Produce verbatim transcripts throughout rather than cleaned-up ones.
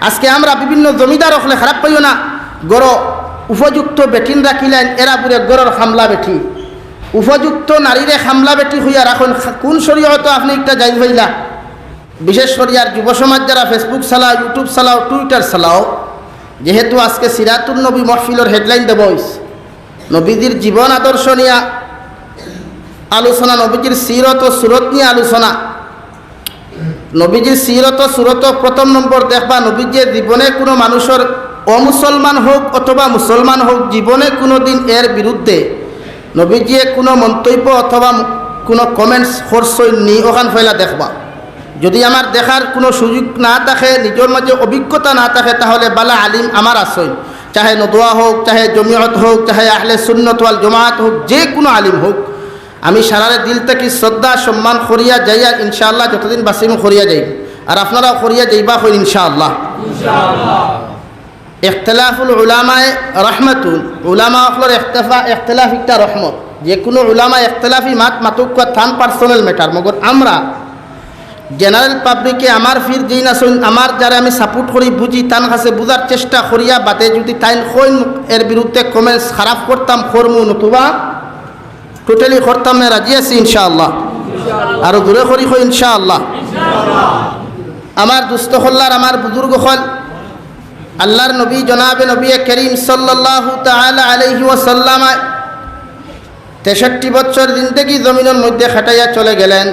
আজকে আমরা বিভিন্ন জমিদার অকলে, খারাপ পাইও না, ঘরো উপযুক্ত বেটিন রাখিলাইন, এরা বুলে ঘরর খামলা বেটি। উপযুক্ত নারীরে খামলা বেটি কইয়া রাখইন, খা-, কুন শরীয়তো আপনে ইটা জায়েজ পাইলা? বিশেষ করি আর যুব সমাজ যারা Facebook চালাও, YouTube চালাও, Twitter চালাও, যেহেতু আজকে সিরাতুন নবী মাহফিলর headline দেওয়া অইছে, নবীজির জীবন আদর্শ নিয়া আলোচনা, নবীজির সিরত ও সুরত নিয়া আলোচনা। নবীজির সিরত ও সুরত প্রথম নম্বর দেখবা, নবীজিয়ে জীবনে কুনু মানুষর, অমুসলমান হউক অথবা মুসলমান হউক, জীবনে কুনুদিন এর বিরুদ্ধে নবীজিয়ে কুনু মন্তব্য অথবা মু-, কুনু comments করছইন নি, অখান পয়লা দেখবা। যদি আমার দেখার কুনু সুযোগ না থাকে, নিজর মাঝে অভিজ্ঞতা না থাকে, তাহলে বালা আলিম আমার আছইন, চাহে নদওয়া হউক, চাহে জমিয়ত হউক, চাহে আহলে সুন্নত ওয়াল জমাআত হউক, যে কুনু আলিম হউক, আমি সারারে দিল থাকি শ্রদ্ধা সম্মান করিয়া যাইয়ার, ইনশাআল্লাহ যতদিন বাঁচিমু করিয়া যাইমু। আর আপনারাও করিয়া যাইবা কইন ইনশাআল্লাহ। ইখতিলাফুল উলামায়ে রাহমাতুন, উলামা অকলর ইখতিফা-, ইখতিলাফ একটা রহমত। যে কুনু উলামা ইখতিলাফি মাত মাতুক্কা তান personal matter, মগর আমরা general public-এ আমার পীর যেইন আছইন, আমার যারে আমি support করি, বুঝি, তান কাছে বুঝার চেষ্টা করিয়া বাদে যদি তাইন কইন এর বিরুদ্ধে comments খারাপ করতাম, করমু, নতুবা totally করতাম না, রাজি আছি ইনশাআল্লাহ। আরো জোরে করি কই ইনশাআল্লাহ। আমার দুস্ত অকল আর আমার বুজুর্গ অকল, আল্লাহর নবী জনাবে নবী করিম সাল্লাল্লাহু তাআলা আলাইহি ওয়াসাল্লাম তেষট্টি বছর জিন্দেগি জমিনর মধ্যে খাটাইয়া চলে গেলেন।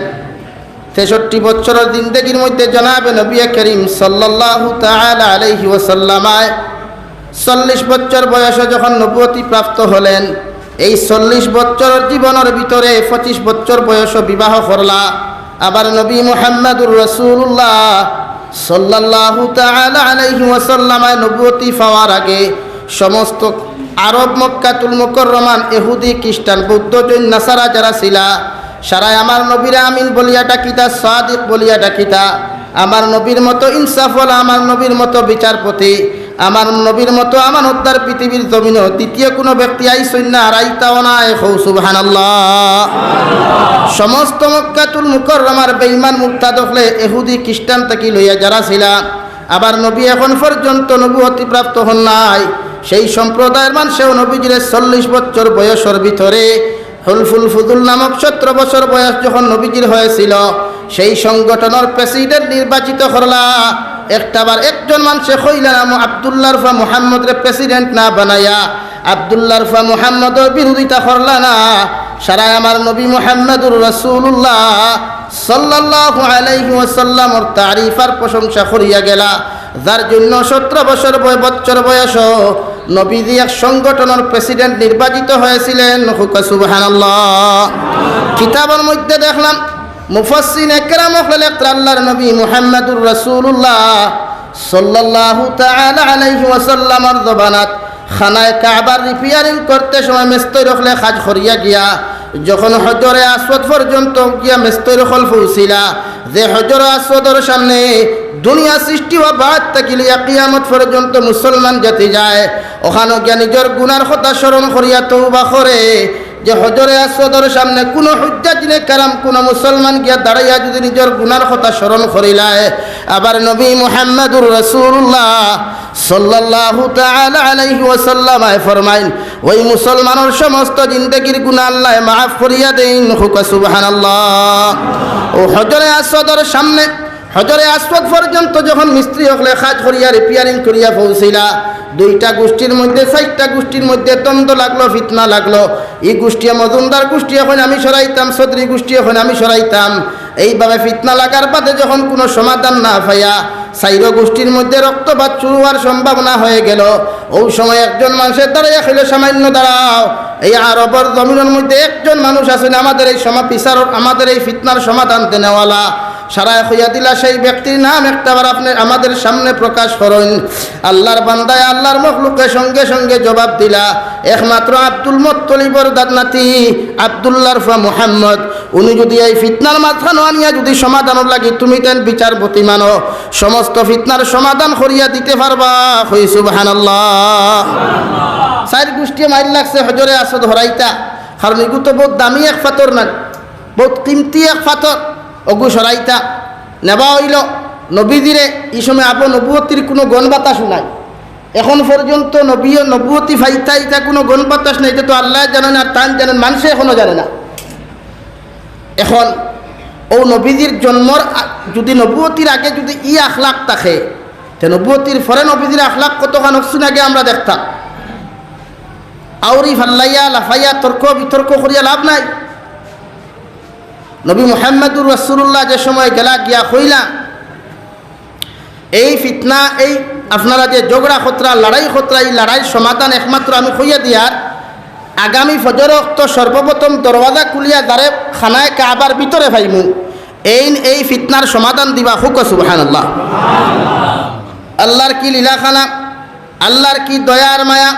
তেষট্টি বছরর জিন্দেগির মধ্যে জনাবে নবী করিম সাল্লাল্লাহু তাআলা আলাইহি ওয়াসাল্লাম চল্লিশ বছর বয়সে যখন নবুয়তি প্রাপ্ত হলেন, এই চল্লিশ বছরর জীবনর ভিতরে পঁচিশ বছর বয়সে বিবাহ করলা। আবার নবী মুহাম্মাদুর রাসূলুল্লাহ সাল্লাল্লাহু তাআলা আলাইহি ওয়াসাল্লাম নবুয়তি পাওয়ার আগে সমস্ত আরব মক্কাতুল মুকাররমান ইহুদি, খ্রিস্টান, বৌদ্ধ, জৈন, নাসারা যারা ছিলা, সারায় আমার নবীর আমিন বলিয়া ডাকিতা, সাদিক বলিয়া ডাকিতা। আমার নবীর মতো ইনসাফওয়ালা, আমার নবীর মতো বিচারপতি, আমার নবীর মতো আমানতদার পৃথিবীর জমিনো দ্বিতীয় কোনো ব্যক্তি আইছইন না, আর আইতাও নায়। কও সুবহানাল্লাহ। সমস্ত মক্কাতুল মুকাররমার বেঈমান মুরতাদ অকলে, ইহুদি খ্রিস্টান থাকি লইয়া যারা ছিলা, আবার নবী এখন পর্যন্ত নবুয়তি প্রাপ্ত হন নাই। সেই সম্প্রদায়ের মানষেও নবীজিরে চল্লিশ বছর বয়সর ভিতরে হুলফুল ফুদুল নামক সতেরো বছর বয়স যখন নবীজির হয়েছিল, সেই সংগঠনর প্রেসিডেন্ট নির্বাচিত করলা। একটাবার একজন মানষে কইলা না, আব্দুল্লাহর ফুয়া মুহাম্মদরে প্রেসিডেন্ট না বানাইয়া, আব্দুল্লাহর ফুয়া মুহাম্মদর বিরোধিতা করলা না। সারায় আমার নবী মুহাম্মাদুর রাসূলুল্লাহ সাল্লাল্লাহু আলাইহি ওয়াসাল্লামর তারিফ আর প্রশংসা করিয়া গেলা, যার জন্য সতেরো বছর বয়-, বছর বয়স নবীজি এক সংগঠনর প্রেসিডেন্ট নির্বাচিত হয়েছিলেন। কও সুবহানাল্লাহ। কিতাবর মধ্যে দেখলাম, মুফাসসিরিনে কেরাম অকলে লেখরা আল্লাহর নবী মুহাম্মাদুর রাসূলুল্লাহ সাল্লাল্লাহু তাআলা আলাইহি ওয়াসাল্লামর জমানাত খানায়ে কাবার রিপেয়ারিং করতে সময় মেস্তরি অকলে কাজ করিয়া গিয়া যখন হজরে আসওয়াদ পর্যন্ত গিয়া মেস্তরি অকল পৌঁছিলা, যে হজরে আসওয়াদর সামনে দুনিয়া সৃষ্টি হওয়া বাদ থাকি লইয়া কিয়ামত পর্যন্ত মুসলমান জাতি যায়, ওখানো গিয়া নিজর গুনার কথা স্মরণ করিয়া তওবা করে, যে হজরে আসওয়াদর সামনে কোনো হুজ্জাজিনে কেরাম, কোনো মুসলমান গিয়া দাঁড়াইয়া যদি নিজর গুনার কথা স্মরণ করিলায়, আবার নবী মুহাম্মাদুর রাসূলুল্লাহ সাল্লাল্লাহু তাআলা আলাইহি ওয়াসাল্লাম ফরমাইন, ওই মুসলমানর সমস্ত জিন্দেগির গুনাহ আল্লায় মাফ করিয়া দেইন। কও সুবহানাল্লাহ। ও হজরে আসওয়াদর সামনে, হজরে আসওয়াদ পর্যন্ত যখন মিস্ত্রি অকলে কাজ করিয়া রিপেয়ারিং করিয়া পৌঁছিলা, দুইটা গোষ্ঠীর মধ্যে, চাইরটা গোষ্ঠীর মধ্যে দ্বন্দ্ব লাগলো, ফিতনা লাগলো। ই গোষ্ঠীয়ে, মজুমদার গোষ্ঠীয়ে কইন আমি সরাইতাম, চৌধুরী গোষ্ঠীয়ে কইন আমি সরাইতাম। এইভাবে ফিতনা লাগার বাদে যখন কোনো সমাধান না পাইয়া চাইরো গোষ্ঠীর মধ্যে রক্তপাত শুরু হওয়ার সম্ভাবনা হয়ে গেল, ওই সময় একজন মানষে দাঁড়াইয়া কইল, সামান্য দাঁড়াও, এই আরবর জমিনর মধ্যে একজন মানুষ আছইন আমাদের এই সমা-, বিচারর, আমাদের এই ফিতনার সমাধান দেনেওয়ালা। সারায় কইয়া দিলা, সেই ব্যক্তির নাম একটাবার আপনে আমাদের সামনে প্রকাশ করইন। আল্লাহর বান্দায়, আল্লাহর মখলুকে সঙ্গে সঙ্গে জবাব দিলা, একমাত্র আব্দুল মুত্তালিবর দাদ নাতি আব্দুল্লাহর ফুয়া মুহাম্মদ, উনি যদি এই ফিতনার মাঝখানো আনিয়া যদি সমাধানর লাগি তুমি তাইন বিচারপতি মানো, সমস্ত ফিতনার সমাধান করিয়া দিতে পারবা। কও সুবহানাল্লাহ। চাইর গোষ্ঠীয়ে মাইর লাগছে হজরে আসওয়াদ হরাইতা, কারণ ইগু তো বউত দামি এক পাথর নানি, বউত কিমতি এক পাথর, অগু সরাইতা নেওয়া অইলো। নবীজিরে ই সময় আবো নবুয়তির কুনু গন্ধ বাতাসও নাই। এখন পর্যন্ত নবী, নবুয়তি পাইতা ইতা কুনু গন্ধ বাতাস নাই, ইতা তো আল্লায় জানইন আর তাইন জানইন, মানষে এখনো জানে না। এখন অউ নবীজির জন্মর আ-, যুদি নবুয়তির আগে যুদি ই আখলাক থাকে, তে নবুয়তির পরে নবীজির আখলাক কতখান অকছুন আগে আমরা দেখতাম। আউরি ফাল্লাইয়া, লাফাইয়া, তর্ক বিতর্ক করিয়া লাভ নাই। নবী মুহাম্মাদুর রাসূলুল্লাহ যে সময় গেলা গিয়া কইলা, এই ফিতনা, এই আপনারা যে ঝগড়া খতরা, লড়াই খতরা, ই লড়াইর সমাধান একমাত্র আমি কইয়া দিয়ার, আগামী ফজর অক্ত সর্বপ্রথম দরওয়াজা খুলিয়া যারে খানায়ে কাবার ভিতরে পাইমু, এইন এই ফিতনার সমাধান দিবা। কউক্কা সুবহানাল্লাহ। আল্লাহর কি লীলাখানা, আল্লাহর কি দয়ার মায়া।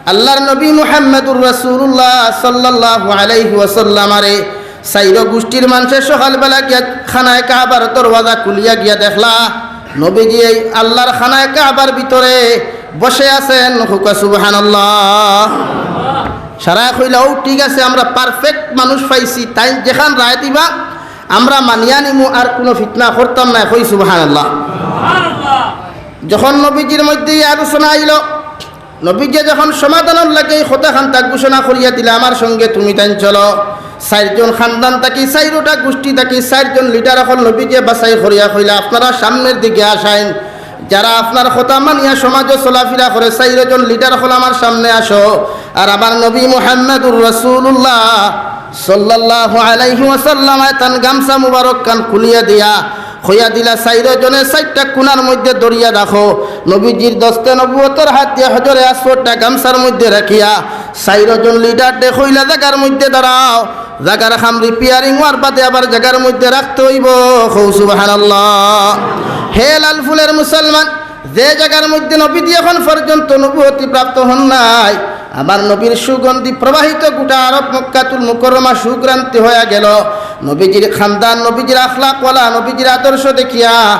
আল্লাহর নবী মুহাম্মাদুর রাসূলুল্লাহ সাল্লাল্লাহু আলাইহি ওয়াসাল্লামরে চাইরো গুষ্টির মানষে সকালবেলা গিয়া খানায়ে কাবার দরওয়াজা খুলিয়া গিয়া দেখলা, নবীজি এই আল্লাহর খানায়ে কাবার ভিতরে বসে আছেন। কউক্কা সুবহানাল্লাহ। সারায় কইলা, "ও ঠিক আছে, আমরা perfect মানুষ পাইছি, তাইন যেখান রায় দিবা আমরা মানিয়া নিমু, আর কুনু ফিতনা করতাম নায়।" কই সুবহানাল্লাহ। যখন নবীজির মধ্যে ই আলোচনা আইলো, নবীজিয়ে যখন সমাধানর লাগি ই কথাখান তাক ঘোষণা করিয়া দিলা, "আমার সঙ্গে তুমি তাইন চলো।" চাইরজন খানদান থাকি, চাইরোটা গুষ্টি থাকি, চাইরজন leader অকল নবীজিয়ে বাছাই করিয়া কইলা, "আপনারা সামনের দিকে আসাইন, যারা আপনার কথা মানিয়া সমাজো চলাফিরা করে, চাইরজন leader অকল আমার সামনে আসো।" আর আমার নবী মুহাম্মাদুর রাসূলুল্লাহ সাল্লাল্লাহু আলাইহি ওয়াসাল্লাম তান গামছা মুবারক খান খুলিয়া দিয়া কইয়া দিলা, "চাইরো জনে চাইরটা কুনার মধ্যে ধরিয়া রাখো।" নবীজির দস্তে নবুয়তর হাত দিয়া হজরে আসওয়াদটা গামছার মধ্যে রাখিয়া চাইরো জন leader দে কইলা, "জাগার মধ্যে দাঁড়াও, জাগার কাম repairing অওয়ার বাদে আবার জাগার মধ্যে রাখতে অইবো।" কও সুবহানাল্লাহ। হে লাল ফুলের মুসলমান, যে জাগার মধ্যে নবীজি এখন পর্যন্ত নবুয়তি প্রাপ্ত হন নাই, আমার নবীর সুগন্ধি প্রবাহিত গোটা আরব মক্কাতুল মুকাররমা সুঘ্রান্তি হইয়া গেল। নবীজির খানদান, নবীজির আখলাকওয়ালা, নবীজির আদর্শ দেখিয়া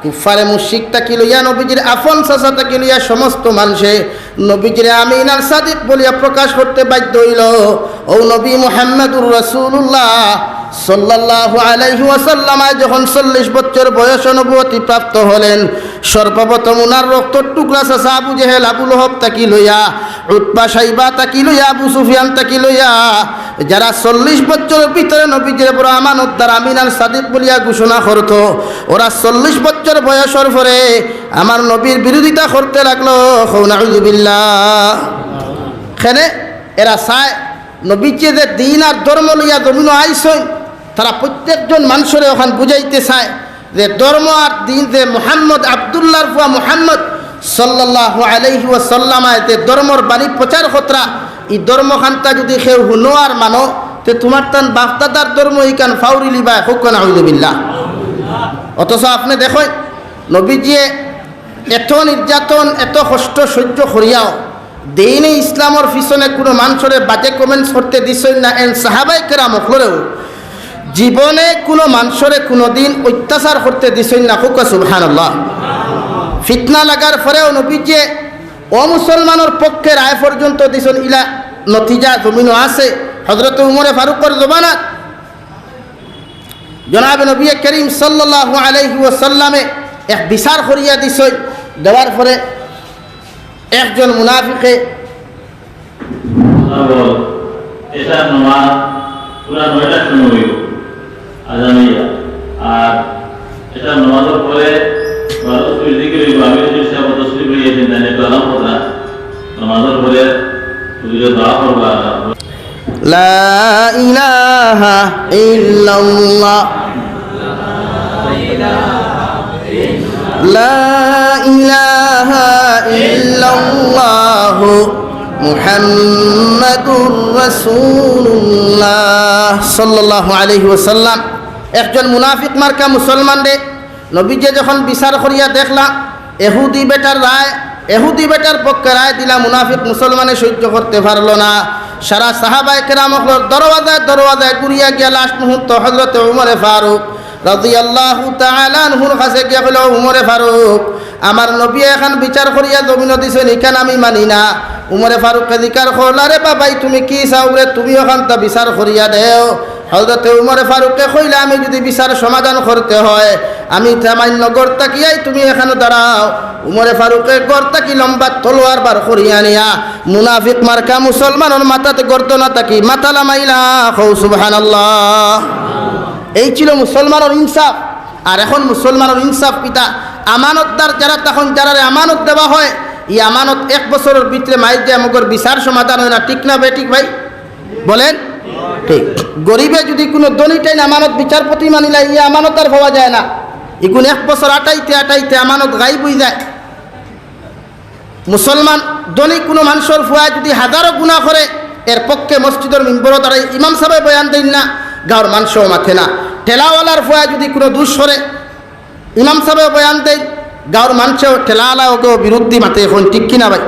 কুফফারে মুশরিক থাকি লইয়া, নবীজির আপন চাচা থাকি লইয়া সমস্ত মানষে নবীজিরে আমিন আর সাদিক বলিয়া প্রকাশ করতে বাধ্য অইল। অউ নবী মুহাম্মাদুর রাসূলুল্লাহ সাল্লাল্লাহু আলাইহি ওয়াসাল্লাম আয় যখন চল্লিশ বছর বয়স নবুয়তি প্রাপ্ত হলেন, সর্বপ্রথম উনার রক্তর টুকরা চাচা আবু জেহেল, আবু লহব থাকি লইয়া, উতবা, শাইবা থাকি লইয়া, আবু সুফিয়ান থাকি লইয়া, যারা চল্লিশ বছরর ভিতরে নবীজিরে বড় আমানতদার, আমিন আর সাদিক বলিয়া ঘোষণা করতো, ওরা চল্লিশ বছর বয়সর পরে আমার নবীর বিরোধিতা করতে লাগলো। কও নাউজুবিল্লাহ। কেনে এরা চায় নবীজিয়ে যে দিন আর ধর্ম লইয়া জমিনো আইছইন, তারা প্রত্যেকজন মানষরে অখান বুঝাইতে চায় যে ধর্ম আর দিন, যে মুহাম্মদ, আব্দুল্লাহর ফুয়া মুহাম্মদ সাল্লাল্লাহু আলাইহি ওয়াসাল্লাম আয় যে ধর্মর বাণী প্রচার করতরা, ই ধর্মখানতা যুদি কেউ হুনো আর মানো, তে তুমার তান বাপদাদার ধর্ম ইখান ফাউরিলিবায়। কও নাউজুবিল্লাহ। অথচ আপনে দেখইন, নবীজিয়ে এত নির্যাতন, এত কষ্ট সহ্য করিয়াও দিনে ইসলামর পিছনে কুনু মানষরে বাজে comments করতে দিছইন না, এন সাহাবায়ে কেরাম অকলরেও জীবনে কুনু মানষরে কুনুদিন অত্যাচার করতে দিছইন না। কও সুবহানাল্লাহ। ফিতনা লাগার পরেও নবীজিয়ে অমুসলমানর পক্ষে রায় পর্যন্ত দিছইন, ইলা নতিজা জমিনো আছে। হযরত উমরে ফারুকর জমানাত জনাবে নবী করিম সাল্লাল্লাহু আলাইহি ওয়াসাল্লামে এক বিচার করিয়া দিছইন, দেওয়ার পরে একজন মুনাফিকে, এশার নামাজ পুরা নয়টার সময় অইবো, আজান অইয়া, আর এশার নামাজর পরে বারো চল্লিশ দিকে অইবো, আমি তো সাহেব তশরিফ লইয়া আছেন, তাই একটু আরাম কররা, নামাজর পরে হুজুরে দোয়া করবা। لا إله إلا الله. لا إله إلا الله محمد رسول الله صلى الله عليه وسلم. একজন মুনাফিক মার্কা মুসলমানরে নবীজিয়ে যখন বিচার করিয়া দেখলা, এহুদি বেটার রায়, এহুদি বেটার পক্ষে রায় দিলা, মুনাফিক মুসলমানে সহ্য করতে পারলো না। সারা সাহাবায়ে কেরাম অকলর দরওয়াজায় দরওয়াজায় ঘুরিয়া গিয়া last মুহূর্ত হযরতে উমরে ফারুক রাদিয়াল্লাহু তাআলা আনহুর কাছে গিয়া কইল, "উমরে ফারুক, আমার নবীয়ে এখান বিচার করিয়া জমিনো দিছইন, ইখান আমি মানি না।" উমরে ফারুকে জিকার করলা, "রে বাবাই, তুমি কি চাও রে? তুমি অখানতা বিচার করিয়া দেও।" হযরতে উমরে ফারুকে কইলা, "আমি যুদি বিচার সমাধান করতে হয়, আমি সামান্য ঘর থাকিয়াই তুমি এখানো দাঁড়াও।" উমরে ফারুকে ঘর থাকি লম্বা তলোয়ার বার করিয়া নিয়া মুনাফিক মার্কা মুসলমানর মাথাত গর্দনা থাকি মাথা লামাইলা। কও সুবহানাল্লাহ। এই ছিল মুসলমানর ইনসাফ। আর এখন মুসলমানর ইনসাফ কিতা? আমানতদার যারা, তখন যারারে আমানত দেওয়া হয়, ই আমানত এক বছরর ভিতরে মাইর যায়, মগর বিচার সমাধান হয় না, ঠিক না বেঠিক ভাই? বলেন, ঠিক। গরিবে যুদি কুনু ধনী টাইন আমানত বিচারপতি মানিলা, ই আমানত আর পাওয়া যায় না। ইগুন এক বছর আটাইতে আটাইতে আমানত গায়েব অই যায়। মুসলমান ধনী কুনু মানষর ফুয়ায় যুদি হাজারো গুনা করে, এর পক্ষে মসজিদর মিম্বরো দাঁড়াই ইমাম সাবে বয়ান দেইন না, গাঁওর মানষেও মাতে না। ঠেলাওয়ালার ফুয়ায় যুদি কুনু দুষ করে, ইমাম সাবে বয়ান দেইন, গাঁওর মানষেও ঠেলাওয়ালাও কেউ বিরুদ্ধে মাতে, কইন ঠিক কিনা ভাই?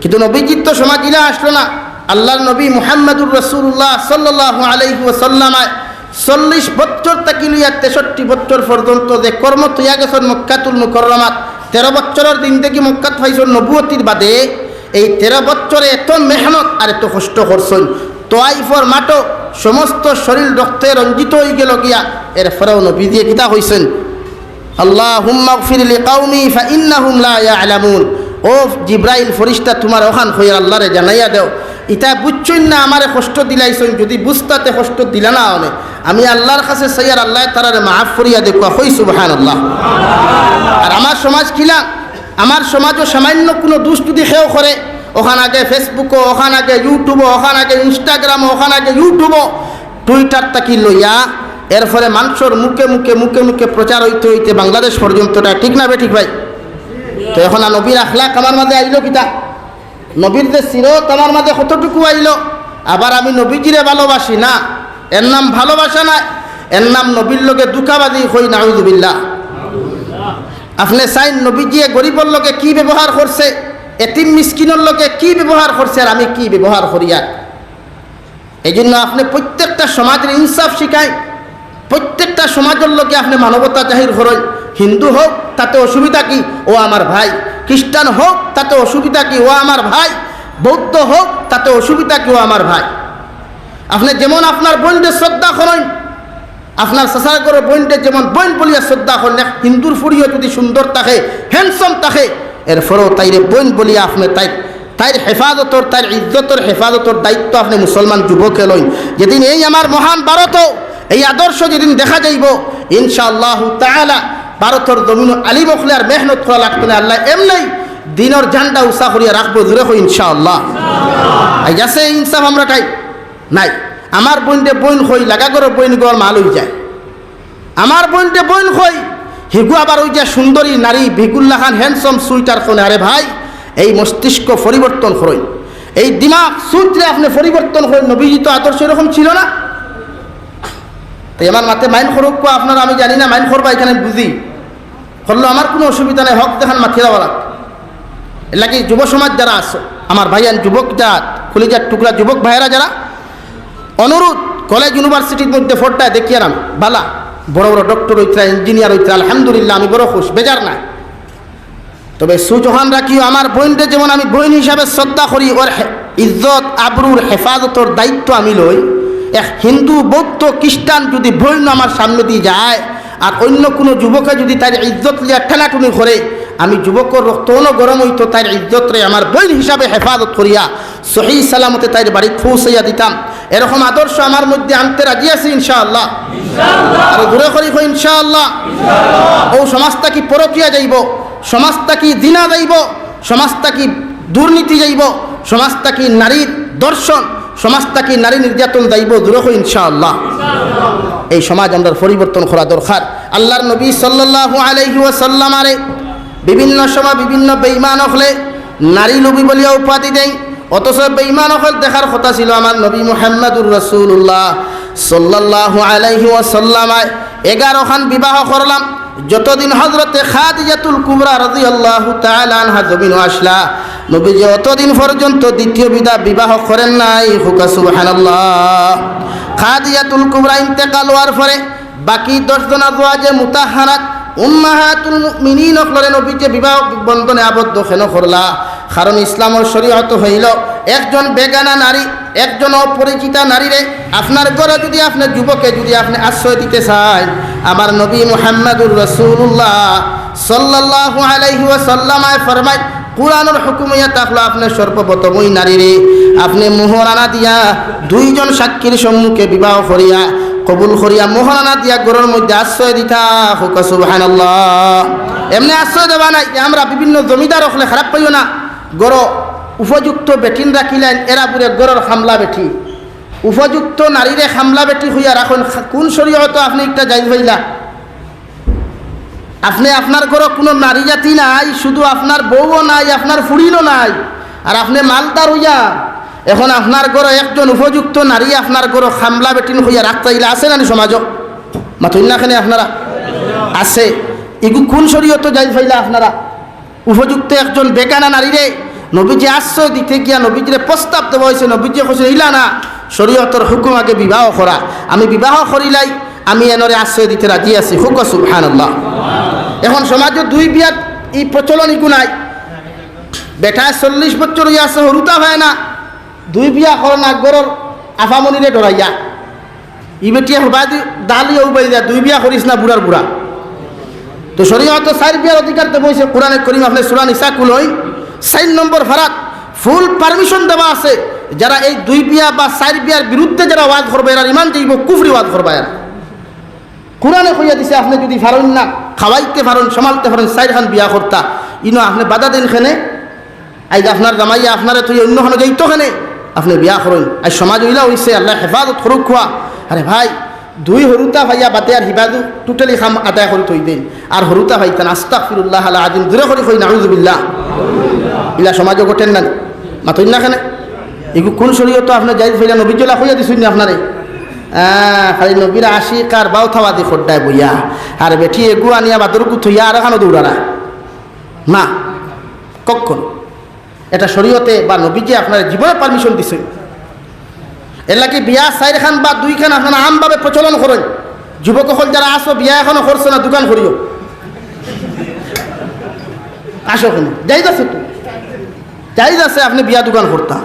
কিন্তু নবীজির তো সমাজ ইলা আসলো না। আল্লাহর নবী মুহাম্মাদুর রাসূলুল্লাহ সাল্লাল্লাহু আলাইহি ওয়াসাল্লাম চল্লিশ বছর থাকি লইয়া তেষট্টি বছর পর্যন্ত যে কর্ম থইয়া গেছইন মক্কাতুল মুকাররমাত, তেরো বছরর জিন্দেগি মক্কাত পাইছইন নবুয়তির বাদে, এই তেরো বছরে এত মেহনত আর এত কষ্ট করছইন, তোয়াইফর মাঠো সমস্ত শরীর রক্তে রঞ্জিত অই গেল গিয়া। এরপরেও নবীজিয়ে কিতা কইছইন? "আল্লাহুম্মাগফির লিকাওমি ফাইন্নাহুম লা ইয়ালামুন।" ও জিব্রাইল ফরিস্তা, তুমার অখান কইয়ার আল্লাহরে জানাইয়া দেও, ইতা বুঝছইন না, আমারে কষ্ট দিলাইছইন, যুদি বুঝতা তে কষ্ট দিলা না অনে। আমি আল্লাহর কাছে চাইয়ার আল্লায় তারারে মাফ করিয়া দেউক্কা, কই সুবহানাল্লাহ। আর আমার সমাজ কিলা, আমার সমাজো সামান্য কুনু দুষ যুদি কেউ করে, অখান আগে Facebook-ও, অখান আগে YouTube-ও, অখান আগে Instagram-ও, অখান আগে YouTube-ও, Twitter থাকি লইয়া এরপরে মানষর মুখে মুখে, মুখে মুখে প্রচার অইতে অইতে বাংলাদেশ পর্যন্ত, ইটা ঠিক না বেঠিক ভাই? তো এখন আর নবীর আখলাক আমার মাঝে আইলো কিতা? নবীর যে সিরত আমার মাঝে কতটুকু আইলো? আবার আমি নবীজিরে ভালোবাসি না, এর নাম ভালোবাসা নায়, এর নাম নবীর লগে ধুকাবাজি, কই নাউজুবিল্লাহ। আপনে চাইন নবীজিয়ে গরিবর লগে কি ব্যবহার করছে, এতিম মিসকিনর লগে কি ব্যবহার করছে, আর আমি কি ব্যবহার করিয়ার? এই জন্য আপনে প্রত্যেকটা সমাজরে ইনসাফ শিখাইন, প্রত্যেকটা সমাজর লগে আপনে মানবতা জাহির করইন। হিন্দু হোক, তাতে অসুবিধা কি? ও আমার ভাই। খ্রিস্টান হোক, তাতে অসুবিধা কি? ও আমার ভাই। বৌদ্ধ হোক, তাতে অসুবিধা কি? ও আমার ভাই। আপনে যেমন আপনার বইনরে শ্রদ্ধা করইন, আপনার চাচার ঘরর বইনরে যেমন বইন বলিয়া শ্রদ্ধা করইন, এক হিন্দুর ফুড়িও যুদি সুন্দর থাকে, handsome থাকে, এরপরেও তাইরে বইন বলিয়া আপনে তাইর, তাইর হেফাজতর, তাইর ইজ্জতর হেফাজতর দায়িত্ব আপনে মুসলমান যুবকে লইন। যেদিন এই আমার মহান ভারতও এই আদর্শ যেদিন দেখা যাইবো, ইনশাআল্লাহু তাআলা ভারতর জমিনো আলিম অকলে আর মেহনত করা লাগতো না। আল্লায় এমনেই দিনর ঝান্ডা উঁচা করিয়া রাখবো, জোরে কই ইনশাআল্লাহ। আইজ আছে ইনসাফ আমরাটাই নাই। আমার বইনরে বইন কই, লাগা ঘরর বইনগু আর মাল অই যায়। আমার বইনরে বইন কই, হিগু আবার অই যায় সুন্দরী নারী, বেগুন লাখান handsome sweetheart কনে। আরে ভাই, এই মস্তিষ্ক পরিবর্তন করইন, এই দিমাগ সুচরে আপনে পরিবর্তন করইন। নবীজি তো আদর্শ এরকম ছিল না। তাই আমার মাতে mind করউক্কা আপনারা, আমি জানি না mind করবা, ইখান বুঝি। করলো আমার কুনু অসুবিধা নাই, হক যেখান মাতিয়া দেওয়া লাগতো। এর লাগি যুব সমাজ যারা আছো, আমার ভাইয়ান যুবক জাত, কলিজার টুকরা যুবক ভাইয়েরা যারা, অনুরোধ, কলেজ ইউনিভার্সিটির মধ্যে পড়তায় দেখিয়ার আমি, বালা, বড় বড় ডক্টর অইতরা, ইঞ্জিনিয়ার অইতরা, আলহামদুলিল্লাহ, আমি বড় খুশ, বেজার নাই। তবে সুজহান রাখিও, আমার বইনরে যেমন আমি বইন হিসাবে শ্রদ্ধা করি, ওর হে-, ইজ্জত আবরুর হেফাজতর দায়িত্ব আমি লই। এক হিন্দু, বৌদ্ধ, খ্রিস্টান যুদি বইন আমার সামনেদি যায়, আর অইন্য কুনু যুবকে যুদি তাইর ইজ্জত লইয়া ঠেলাঠুলি করে, আমি যুবকর রক্ত অনো গরম অইতো, তাইর ইজ্জতরে আমার বইন হিসাবে হেফাজত করিয়া সহি সালামতে তাইর বাড়িত পৌঁছাইয়া দিতাম। এরকম আদর্শ আমার মধ্যে আনতে রাজি আছি ইনশাআল্লাহ। আরো জোরে করি কই ইনশাআল্লাহ। অউ সমাজ থাকি পরকিয়া যাইবো, সমাজ থাকি জিনা যাইবো, সমাজ থাকি দুর্নীতি যাইবো, সমাজ থাকি নারীর ধর্ষণ, সমাজ থাকি নারী নির্যাতন যাইবো, জোরে কই ইনশাআল্লাহ। এই সমাজ আমরার পরিবর্তন করা দরকার। আল্লাহর নবী সাল্লাল্লাহু আলাইহি ওয়াসাল্লাম আরে বিভিন্ন সময় বিভিন্ন বেঈমান অকলে নারী লোভী বলিয়া উপাধি দেয়, অথচ বেঈমান অকল দেখার কথা ছিল আমার নবী মুহাম্মাদুর রাসূলুল্লাহ সাল্লাল্লাহু আলাইহি ওয়াসাল্লাম। এগারো খান বিবাহ করলাম, যতদিন হযরতে খাদিজাতুল কুবরা রাদিয়াল্লাহু তাআলা আনহা জমিনো আসলা, নবীজি অতদিন পর্যন্ত দ্বিতীয় বিধা বিবাহ করেন নাই। কউক্কা সুবহানাল্লাহ। খাদিজাতুল কুবরা ইন্তেকাল হওয়ার পরে বাকি দশ জন আজওয়াজে মুতাহহারাত, উম্মাহাতুল মুমিনিন অকলরে নবীজি বিবাহ বন্ধনে আবদ্ধ কেন করলা? কারণ ইসলামর শরীয়ত হইল একজন বেগানা নারী একজন অপরিচিতা নারীরে আপনার ঘরো যুদি আপনে যুবকে যুদি আপনে আশ্রয় দিতে চাইন, আমার নবী মুহাম্মাদুর রাসূলুল্লাহ সাল্লাল্লাহু আলাইহি ওয়াসাল্লামে ফরমাইন, কুরআনর হুকুম অইয়া থাকলো আপনে সর্বপ্রথম ওই নারীরে আপনে মোহরানা দিয়া দুইজন সাক্ষীর সম্মুখে বিবাহ করিয়া, কবুল করিয়া মোহরানা দিয়া ঘরর মধ্যে আশ্রয় দিতা। কউক্কা সুবহানাল্লাহ। এমনে আশ্রয় দেওয়া নায় যে আমরা বিভিন্ন জমিদার অকলে, খারাপ পাইও না, ঘরো উপযুক্ত বেটিন রাখিলাইন, এরা বুলে ঘরর কামলা বেটি। উপযুক্ত নারীরে কামলা বেটি কইয়া রাখইন, কুন শরীয়তো আপনে ইটা জায়েজ পাইলা? আপনে আপনার ঘরো কুনু নারী জাতি নাই, শুধু আপনার বউও নাই, আপনার ফুড়িনও নাই, আর আপনে মালদার অইয়া এখন আপনার ঘরো একজন উপযুক্ত নারী আপনার ঘরো কামলা বেটিন কইয়া রাখতা, ইলা আছে না নি সমাজো? মাতইন না কেনে আপনারা? আছে। ইগু কুন শরীয়তো জায়েজ পাইলা আপনারা? উপযুক্ত একজন বেগানা নারীরে নবীজি আশ্রয় দিতে গিয়া নবীজিরে প্রস্তাব দেওয়া অইছে, নবীজিয়ে কইছইন, "ইলা না, শরীয়তর হুকুম আগে বিবাহ করা, আমি বিবাহ করিলাই, আমি এনরে আশ্রয় দিতে রাজি আছি।" কউক্কা সুবহানাল্লাহ। এখন সমাজো দুই বিয়ার ই প্রচলন ইগু নাই। বেটায় চল্লিশ বছর অইয়া আছে, হুরুতা পায় না, দুই বিয়া করে না, ঘরর আফামনিরে ডরাইয়া। ই বেটিয়ে হবায়দি দালিয়ে উবাই দেয়, "দুই বিয়া করিস না, বুড়ার বুড়া।" তো শরীয়তো চাইর বিয়ার অধিকার দেওয়া অইছে, কুরআনে করিম আপনে সূরা নিসা খুলইন, চাইর নম্বর ফারাত full permission দেওয়া আছে। যারা এই দুই বিয়া বা চাইর বিয়ার বিরুদ্ধে যারা ওয়াজ করবা, এরার ইমান যাইবো, কুফরি ওয়াজ করবা এরা। কুরআনে কইয়া দিছে, আপনে যুদি পারইন না, খাওয়াইতে পারইন, সামালতে পারইন, চাইরখান বিয়া করতা, ইনো আপনে বাধা দেইন কেনে? আইজ আপনার জামাইয়ে আপনারে থইয়া অইন্য খানো যাইতো কেনে? আপনে বিয়া করইন। আইজ সমাজ অইলা অইছে, আল্লায় হেফাজত করউক্কা। আরে ভাই, দুই হুরুতা পাইয়া বাদে আর হিবাদু totally কাম আদায় করি থই দেইন। আর হুরুতা পাইতা না, আস্তাগফিরুল্লাহ আল আযীম, জুরে করি কই নাউজুবিল্লাহ। ইলা সমাজো ঘটের না নি? মাতইন না কেনে? ইগু কুন শরীয়তো আপনে জায়েজ পাইলা? নবীয়ে যেলা কইয়া দিছইন নি আপনারে? আহ, খালি নবীর আশিক আর বাউতাবাদি খোড্ডায় বইয়া। আর বেটি এগু আনিয়া বাদরগু থইয়া আরোখানো দৌড়ারা। না, কখন? এটা শরীয়তে বা নবীজি আপনার জীবনে permission দিছইন। এরলাগি বিয়া চাইরখান বা দুইখান আপনারা আমভাবে প্রচলন করইন। যুবক অকল যারা আছো, বিয়া এখনো করছো না, দুইখান করিও। আসো কেনে? জায়েজ আছে তো। জায়েজ আছে আপনে বিয়া দুইখান করতা।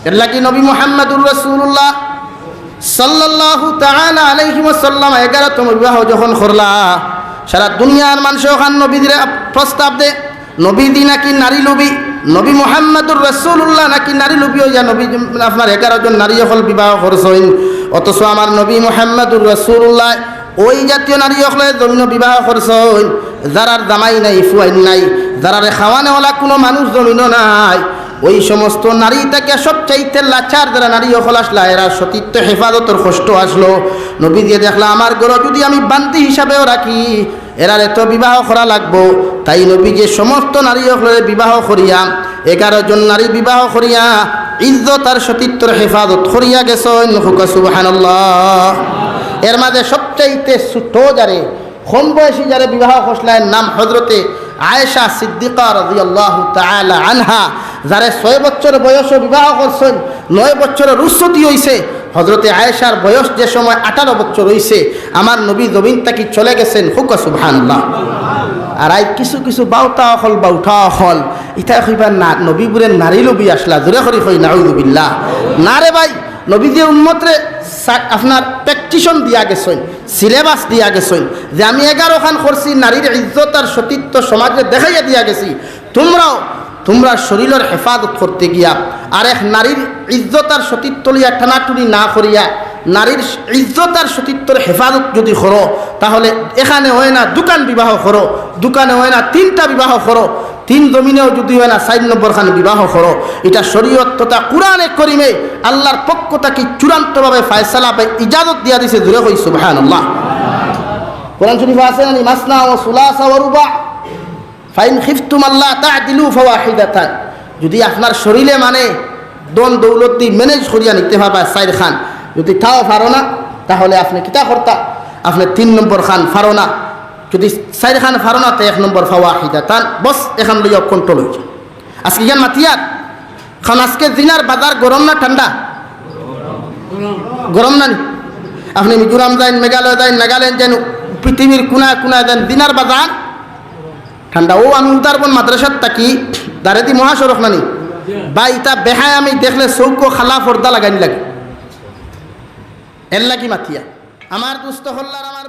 এরলাগি নবী মুহাম্মাদুর রাসূলুল্লাহ সাল্লাল্লাহু তাআলা আলাইহি ওয়াসাল্লাম এগারোতম বিবাহ যখন করলা, সারা দুনিয়ার মানষে অখান নবীজিরে প্রস্তাব দে, নবীজি নাকি নারী লোভী, নবী মুহাম্মাদুর রাসূলুল্লাহ নাকি নারী লোভী অইয়া নবী আপনার এগারো জন নারী অকল বিবাহ করছইন। অথচ আমার নবী মুহাম্মাদুর রাসূলুল্লাহ ওই জাতীয় নারী অকলরে জমিনো বিবাহ করছইন, যারার জামাই নাই, ফুয়াইন নাই, যারারে খাওয়ানেওয়ালা কুনু মানুষ জমিনো নাই। ওই সমস্ত নারী থাকি সবচাইতে লাচার যারা নারী অকল আছলা, এরার সতীত্ব হেফাজতর কষ্ট আছলো। নবীজিয়ে দেখলা, আমার ঘরো যুদি আমি বান্দি হিসাবেও রাখি, এরারে তো বিবাহ করা লাগবো। তাই নবীজিয়ে সমস্ত নারী অকলরে বিবাহ করিয়া, এগারো জন নারী বিবাহ করিয়া, ইজ্জত আর সতীত্বর হেফাজত করিয়া গেছইন। কউক্কা সুবহানাল্লাহ। এর মাঝে সবচাইতে ছোট যারে, কম বয়সী যারে বিবাহ করছলা, এর নাম হযরতে আয়েশা সিদ্দিকা রাদিয়াল্লাহু তাআলা আনহা, যারে ছয় বছর বয়সো বিবাহ করছইন, নয় বছরর রুখসতি অইছে। হযরতে আয়েশার বয়স যে সময় আঠারো বছর অইছে, আমার নবী জমিন থাকি চলে গেছইন। কউক্কা সুবহানাল্লাহ। আর আইজ কিছু কিছু বাউতা অকল, বাউটা অকল, ইতায় কইবা না, নবীবুরে নারী লোভী আছলা, জুরে করি কই নাউজুবিল্লাহ। না রে ভাই, নবীজিয়ে উম্মতরে সা-, আপনার practice দিয়া গেছইন, syllabus দিয়া গেছইন, যে আমি এগারোখান করছি, নারীর ইজ্জত আর সতীত্ব সমাজে দেখাইয়া দিয়া গেছি। তুমরাও তুমরার শরীলর হেফাজত করতে গিয়া আর এক নারীর ইজ্জত আর সতীত্ব লইয়া টানাটুনি না করিয়া নারীর ইজ্জত আর সতীত্বর হেফাজত যুদি করো, তাহলে এখানে অয় না দুইখান বিবাহ করো, দুইখানে অয় না তিনটা বিবাহ করো, তিন জমিনেও যুদি অয় না চাইর নম্বরখান বিবাহ করো। ইটা শরীয়ত তথা কুরআনে করিমে আল্লার পক্ষ থাকি চূড়ান্তভাবে ফয়সালা বা ইজাজত দিয়া দিছে। জুরে কই সুবহানাল্লাহ। কোরআন শরীফো আছে না নি, মাসনা ওয়া সুলাসা ওয়া রুবা, ফাইন খিফতুম আল্লা তা'দিলু ফাওয়াহিদাতান। যুদি আপনার শরীলে মানে ধন দৌলত দি manage করিয়া নিতে পারবা চাইরখান, যুদি তাও পারো না, তাহলে আপনে কিতা করতা? আপনে তিন নম্বরখান পারো না, যুদি চাইরখান পারো না, তে এক নম্বর ফাওয়াহিদাতান, বস এখান লইয়া control অইছে। আজকে ইয়ান মাতিয়ার, কারণ আজকে জিনার বাজার গরম না ঠান্ডা? গরম না নি? আপনে মিজোরাম যাইন, মেঘালয় যাইন, নাগাল্যান্ড যাইন, পৃথিবীর কুনায় কুনায় যাইন, জিনার বাজার ঠান্ডা। ও আমি উদারবন মাদ্রাসাত থাকি, দারেদি মহাসড়ক না নি? ভাই, ইতা বেহায়ামি দেখলে চউখো কালা পর্দা লাগাইন লাগে। এরলাগি মাতিয়া। আমার দুস্ত অকল আর আমার